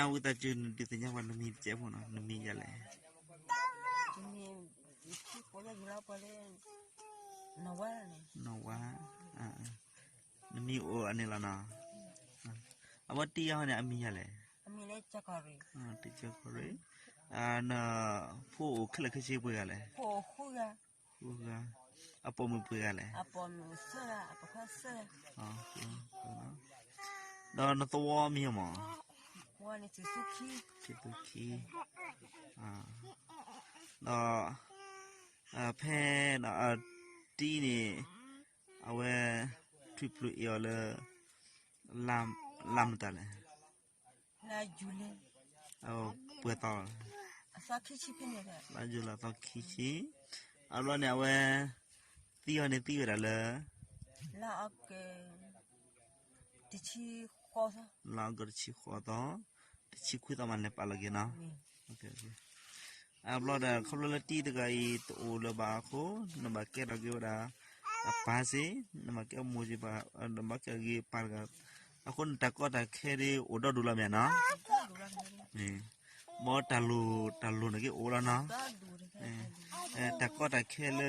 ဝံသးစူၤ နဒုးသ့ၣ်ညါပှၤနမံၤတစဲးဖိနီၤ, နမံၤယၤလဲၣ်. နီၢ်ဝါ, နမံၤအိၣ်အန့ၣ်လီၤနီၤ. အဝဲတံၤအီၤန့ၣ် အမံၤယၤလဲၣ်. တံၤကီၢ်ရ့ၣ်, နဖိအိၣ်ခဲလၢာ်ခဲဆ့ပှဲၤဂၤလဲၣ်. ဃုဂၤ, အပိာ်မုၣ်ပှဲၤဂၤလဲၣ်. ဒီးနသဝီမံၤမး, ဒီး ဖဲ တံၤန့ၣ် အဝဲ ထွံၣ်ပျုၢ်အ့ၣ်အီၤလၢ လါမတၤလဲၣ်. ပှဲၤသီ, လါယူၤလံသီခံဆံ, အဘျီန့ၣ် အဝဲ သံအီၤန့ၣ်သံဝဲဒၣ်လၢ လါအီကူး တဆံဃိးသီ, တဆံခွံသီမး လဲၤပာ်လီၤက့ၤနီၤ. အဘျီဒီး ခီဖျိလၢတံၤတဂၤအံၤ တအိၣ်လၢၤဘၣ်အဃိ နဘၣ်ကဲထီၣ်က့ၤဝဲဒၣ် အပၢ်စ့ၢ်, နဘၣ်ကဲမိၢ်စ့ၢ်, နဘၣ်ကဲဂ့ၤပၢ်တဂၤ, အဃိန့ၣ် တၢ်ကီတၢ်ခဲဒ်အိၣ်ဒီဒူၣ်လီၤမ့ၢ်နီၤ. မ်တၢ်လိၣ် တၢ်လိၣ်န့ၣ်က့အိၣ်လီၤနီၤ. တၢ်ကီတၢ်ခဲလၢ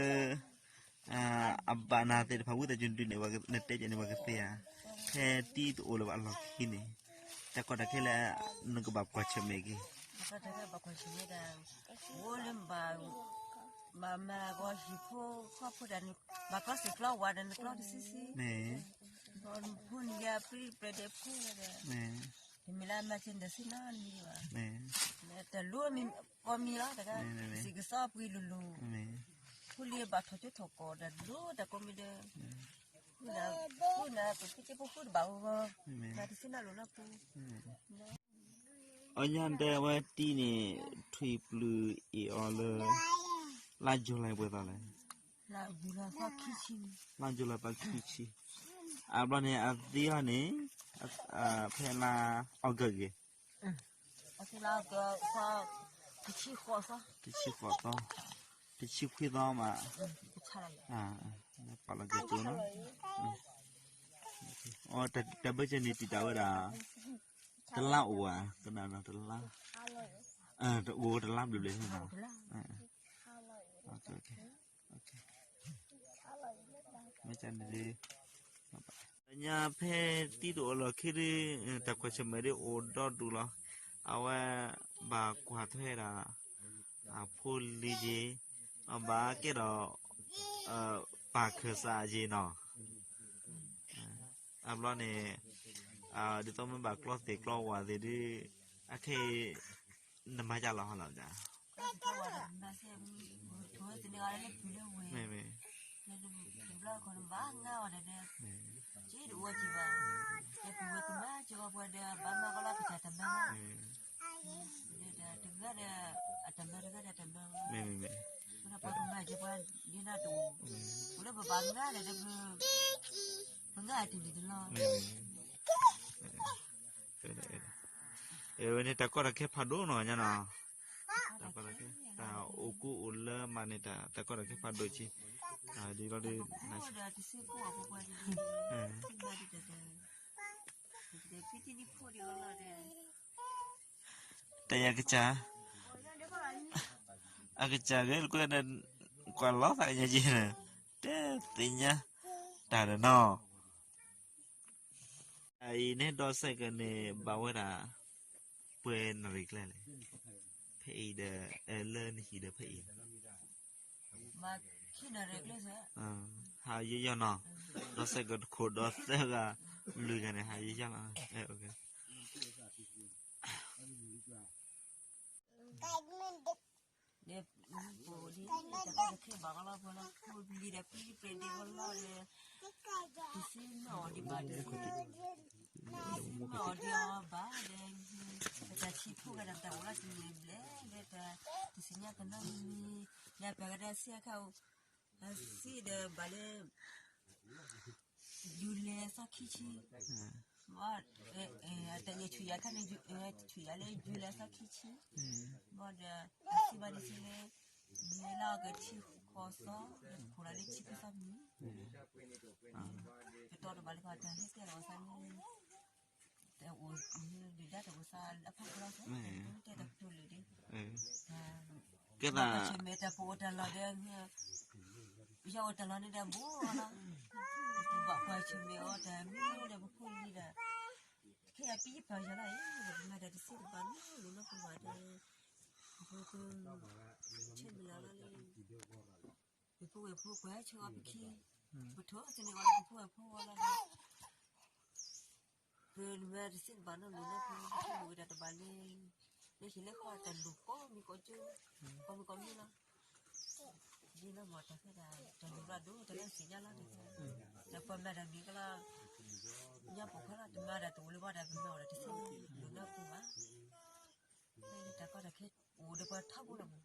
အဘၣ်နၤသ့ၣ်တဖၣ် ဝံသးစူၤဒုးနဲၣ် နတဲကန့ၣ် ပှၤကသ့ဧါ. ဖဲတံၤတအိၣ်လၢၤဘၣ်အလီၢ်ခံန့ၣ် တၢ်ကီတၢ်ခဲလၢ နကဘၣ်ကွၢ်ဆၢၣ်မဲာ်က့ၤ, ဘၣ်ကွၢ်ဆၢၣ်မဲာ်ဒၣ်, အိၣ်လၢ ဘၣ်မၤဂီၤဟံၣ်ဖိဃီဖိတၢ်န့ၣ် ဘၣ်ကျီသ့ၣ်ကျီဝၤဒီး နကျီတဆံဆံ, ဖိန့ၣ် ယၤပြံပြဲၤဒဲးဖိဒီး တမ့ၢ်လၢအမၤစၢၤနတၢ်ဆ့နီတမံၤဘၣ်. တၢ်လိၣ်မံၤကိးမံၤလီၤ, တဂၤ စံးကစီၣ်ပှ့ၤလိၤလိၤ, ဖိလံၤဘၣ်ထီၣ်ကၠိထီၣ်ကီၢ်ဒီး လိၣ်တၢ်ကိးမံၤဒီး ဃုနၤ, ဃုနၤ ပဖုကဲဖိဃုတဘၣ်အီၤ, မၤတဆ့နီလိၤနီပူၤ. အီညါတဲဝဲတံၤန့ၣ် ထွံၣ်ပျုၢ်အ့ၣ်အီၤလၢ လါယူၤလံပှဲၤသီလဲၣ်. လါယူၤလံသီခံဆံ, အဘျီန့ၣ် အသံအီၤန့ၣ် ဖဲလါအီကူးဂ့ၤ, တဆံဃိးသီ, တဆံခွံသီမး, ပာ်လီၤက့ၤကၠိနီၤ. တၢ်ဘၢၣ်စၢၤန့ၣ်တံာ်တာ်ဝဲဒၣ် တလါအိၣ်ဧါ, ကနၣ်နီၤ တလါ, တအိၣ်တလါဘျဲၣ်ဘျဲၣ်န့ၣ်နီၤ. မ့ၢ်န့ၣ် ညါဖဲတံၤတအိၣ်လီၢ်ခံဒ် တၢ်ကွၢ်ဆၢၣ်မဲာ်ဒ်အိၣ်ဒီဒူၣ်လီၤ. အဝဲဘၣ်ကွၢ်ထွဲဒၣ် အဖိလံၤက့ၤ, အဘၣ်ကဲဒီး ပၢ်ခၢၣ်စးက့ၤနီၤ. အဘျီန့ၣ် ဒ်သိးမ့ၢ်ဘၣ်ကျီသ့ၣ်ကျီဝၤသ့ၣ်ဒ် အခဲအံၤ နမၤကၢ်လီၤဟီလီၤ. မ့မ့ၢ် မ့မ့ၢ် အဝဲန့ၣ် တၢ်ကီတၢ်ခဲဖးဒိၣ်နီၤညါနီၤ. တၢ်ကီတၢ်ခဲ တၢ်အိၣ်ကူအိၣ်လၢမးန့ၣ် တၢ်ကီတၢ်ခဲဖးဒိၣ်က့ၤ ဒ်လီၤဒ် တၢ်ယၤကစၢ် အကစၢ်ဂ့ၤလၢကွဲဒီး ကွၢ်လီၤသးကညီက့ၤန့ၣ် တဲသ့ၣ်ညါ တၢ်ဒီးနီၤ. အံၤန့ၣ် ဒီးစဲးကန့ၣ် ဘၣ်ဝဲဒၣ် ပှဲၤနၣ်ရံၣ်ကျဲလဲၣ်, ဖဲအံၤဒီး လၢနဟံၣ်ဒီးဖဲအံၤ ဟးယီၢ်ယီၢ်နီၤ, ဒီးစဲးကတခိၣ်ဒီးသၢဂၤ လွံၢ်ဂၤန့ၣ် ဟးယီၢ်ယီၢ်လီၤ. ဒီးပအိၣ်ဒ်တၢ်ကီတၢ်ခဲဘၣ်အီၤလီၤ ပှၤလီၤဖိလံၤဒီး ပြံပြဲၤဒဲးအီၤလီၤဒီး တစ့မၢအီၤဒံးဘၣ်ဒီး တစ့မၢအီၤဒံးအီၤဘၣ်ဒီး ပတၢ်ထံၣ်ဖိဂၤဒီး ပတၢ်အိၣ်လီၤတန့ၢ်ဘျဲၣ်ဒီး တၢ်တသ့ၣ်ညါကနီတမံၤ လၢပှၤဂၤဒီး စ့အခါ စ့ဒီးဘၣ်လၢ ယူၤလံအသီခံဆံ, ဘၣ် တၢ်ယဲၢ်ဆူၣ်ယၤခါန့ၣ် ဆူၣ်ယၤလၢယူၤလံအသီခံဆံ, ဘၣ်ဒီး အစံးဘၣ်ဒ်စံးလၢ ယူၤလံအကထံၣ်ဃီသီ ခိၣ်လီၤလၢဆံခံသီမံၤ, ပတီၢ်တဘၣ်လၢပှၤတၢ်ဟဲကဲထီၣ်အသးန့ၣ် အိၣ်ဒုၣ်ဒါတအိၣ်သးလၢအဖီခိၣ်လီၤ, တဲတၢ်ကတိၤလၢာ်ဒီး, ကဲသး ပှၤဆၢၣ်မဲာ်တၢ်ပအိၣ်တၢ်လီၢ်ဒီး, ပယီၤအိၣ်တၢ်လီၢ်န့ၣ်ဒီးဘူးအီၤလီၤ, ပဘၣ်ပှၤဆၢၣ်မဲာ်အီၤတၢ်မ့ၢ်ဒီးပဖိလံၤဒီး, ခဲအံၤပယီၤပာ်ယၤလီၤအံၤ ပမၤတၢ်တသ့တဘၣ်နီတမံၤလီၤနီတပူၤဘၣ်ဒီး, ပကဆၢၣ်မဲာ်လီၤလီၤလၢ ပဖိဝဲၢ်ဖိကွၢ်ဆၢအီၤပခံ, ပထိးသန့ၤအီၤလၢပဖိဝဲၢ်ဖိအဂီၢ်လီၤ, ပမၤတသ့တဘၣ်နီတမံၤလၢပဖိဝဲၢ်ဒၣ်တဘၣ်လၢ, လၢဟံၣ်လၢဃီတၢ်လူၤကိးမံၤကိးကၠိ, ကိးမံၤကိးမံၤလီၤ, ဒ်လီၤမ့ၢ်တၢ်ဖဲဒၣ် တၢ်လူၤရၢ်ဒိၣ်တၢ်လၢသ့ၣ်ညါလီၤ, ဒီးပှၤမၤတၢ်မံၤကလီၤ, ညါပိာ်ခွါလီၤ တမၤဒၣ်တအိၣ်လၢၤဘၣ်ဒီး ပမၤအီၤဒီးတသ့နီတမံၤလီၤနီတပူၤဘၣ်, တၢ်ကီတၢ်ခဲအိၣ်ဒီးပှၤထီဘိလီၤမး